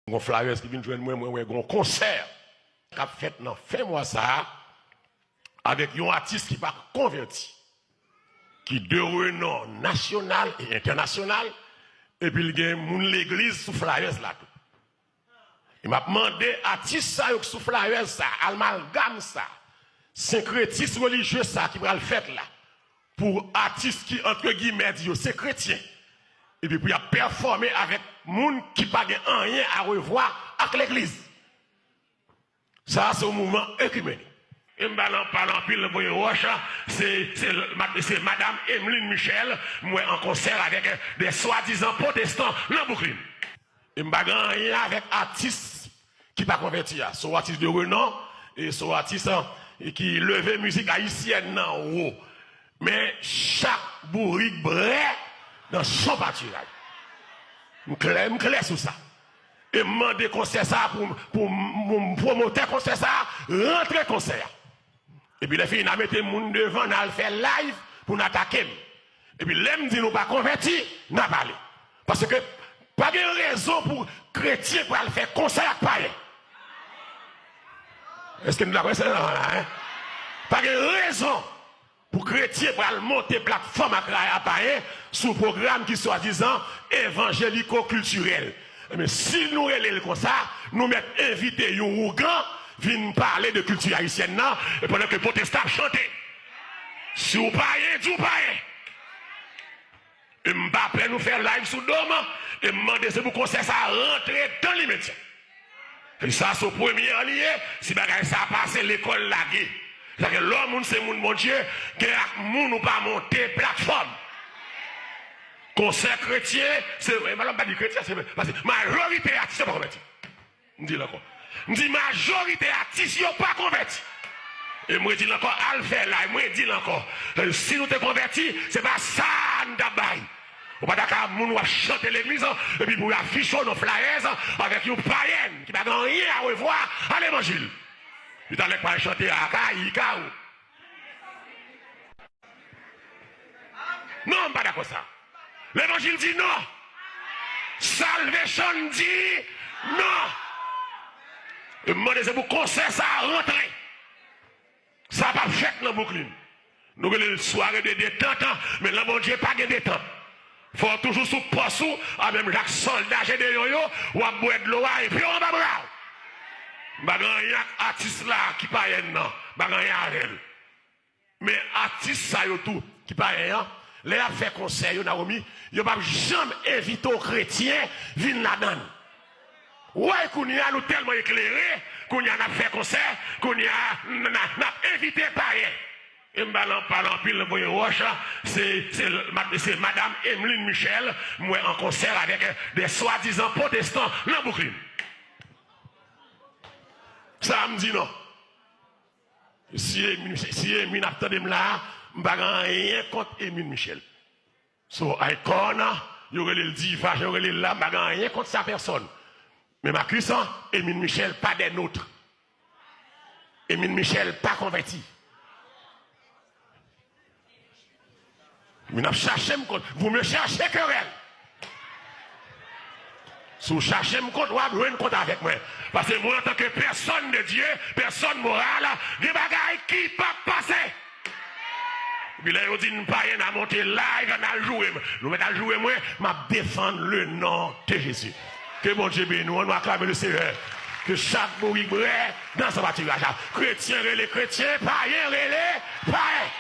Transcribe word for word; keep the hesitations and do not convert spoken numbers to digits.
Gon flyers ki vin jwenn mwen, mwen wè gon konsè k ap fèt nan fen mwa sa a avèk yon atis ki pa konvèti, ki de renon nasyonal e entènasyonal, epi l gen moun legliz sou flyers la tou. E m ap mande atis sa yo k sou flyers sa, amalgam sa, senkretis relijye sa ki pral fèt la, pou atis ki, antre gimè, di yo se kretyen, epi pou y ap pèfòme avèk moun ki pa gen anyen a revwa ak legliz. Sa a se yon mouvman ekimenik. E m pa nan pale anpil, nan voye wòch, se, se, se madanm Emeline Michel, m wè an konsè avèk de swadizan pwotestan nan Brooklyn. E m pa gen anyen avèk atis ki pa konvèti a. Se yon atis de renon, e se yon atis, e ki leve mizik ayisyèn nan wo. Men chak bourik brè nan son patiray. M klè, m klè sou sa. E m mande konsè sa pou, pou, pou pwomotè konsè sa rantre konsè a. Epi lè fini, n a mete moun devan, n al fè live pou n atake m. Epi lè m di nou pa konvèti, n a pale. Paske pa gen rezon pou kretyen pral fè konsè ak payen. Èske nou dakò? Èske nou dakò la, hein? Pa gen rezon pou kretyen pral monte platfòm ak, ak payen sou pwogram ki swadizan evanjeliko-kiltirèl. Ebyen, si nou rele l konsa, nou mèt envite yon ougan vin pale de kilti ayisyèn nan, e pandan ke pwotestan ap chante. Si w payen, di w payen. E m pa pè nou fè live sou do m, e m mande se pou konsè sa a rantre dan limedya. E sa se premye an li ye, si bagay sa a pase, lekòl lage. Sa ke lè yon moun se moun Bondye, gen ak moun ou pa monte platfòm. Konsè kretyen, se, e, m pa di kretyen, se, paske majorite atis yo pa konvèti. M di l ankò. M di majorite atis yo pa konvèti. E m redi l ankò, al fè live, m redi l ankò. E si nou te konvèti, se pa sa n t ap bay. Ou pa ta ka moun w ap chante legliz, epi pou y afiche w nan flyers avèk yon payèn ki pa gen anyen a revwa a levanjil. Li talè k pral chante Akayika ou. Non, m pa dakò sa. Levanjil di non. Salvation di non. E m mande se pou konsè sa a rantre. Sa p ap fèt nan Brooklyn. Nou rele l sware de detant, men nan Bondye pa gen detant. Fò w toujou sou pòs ou, a menm jan ak sòlda Jedeyon yo, w ap bwè dlo a epi w anba bra w. M pa gen anyen ak atis la ki payèn nan. M pa gen anyen avè l. Men atis sa yo tou, ki payen an, lè y ap fè konsè yo, Nawomi, yo p ap janm envite yon kretyen vin ladan l. Woy, kounye a nou tèlman eklere, kounye a n ap fè konsè, kounye a n, n, n ap envite payen. E m pa nan pale anpil, nan voye wòch, se, se, se madanm Emeline Michel, m wè an konsè avèk de swadizan pwotestan nan Brooklyn. Sa a m di non. Si Emin, si Emin ap tande m la a, m pa gen anyen kont Emin Michel. So, icon, yo rele l diva, jan yo rele l la, m pa gen anyen kont sa pèsòn. Men Marcus, Emin Michel pa des nôtres. Emin Michel pa konvèti. Moun ap chache m kont. Vaut mieux chercher querelle. Si w chache m kont, w ap jwenn kont avèk mwen. Paske mwen, antanke pèsòn de Dye, pèsòn moral, gen bagay ki p ap pase. Epi lè yo di n payen, n a monte live, n al joure m. Nou mèt al joure mwen, m ap defann le non de Jezi. Ke Bondye beni w, ann nou aklame le Seyè. Ke chak bourik brè nan san patiraj la. Kretyen rele kretyen, payen rele payen.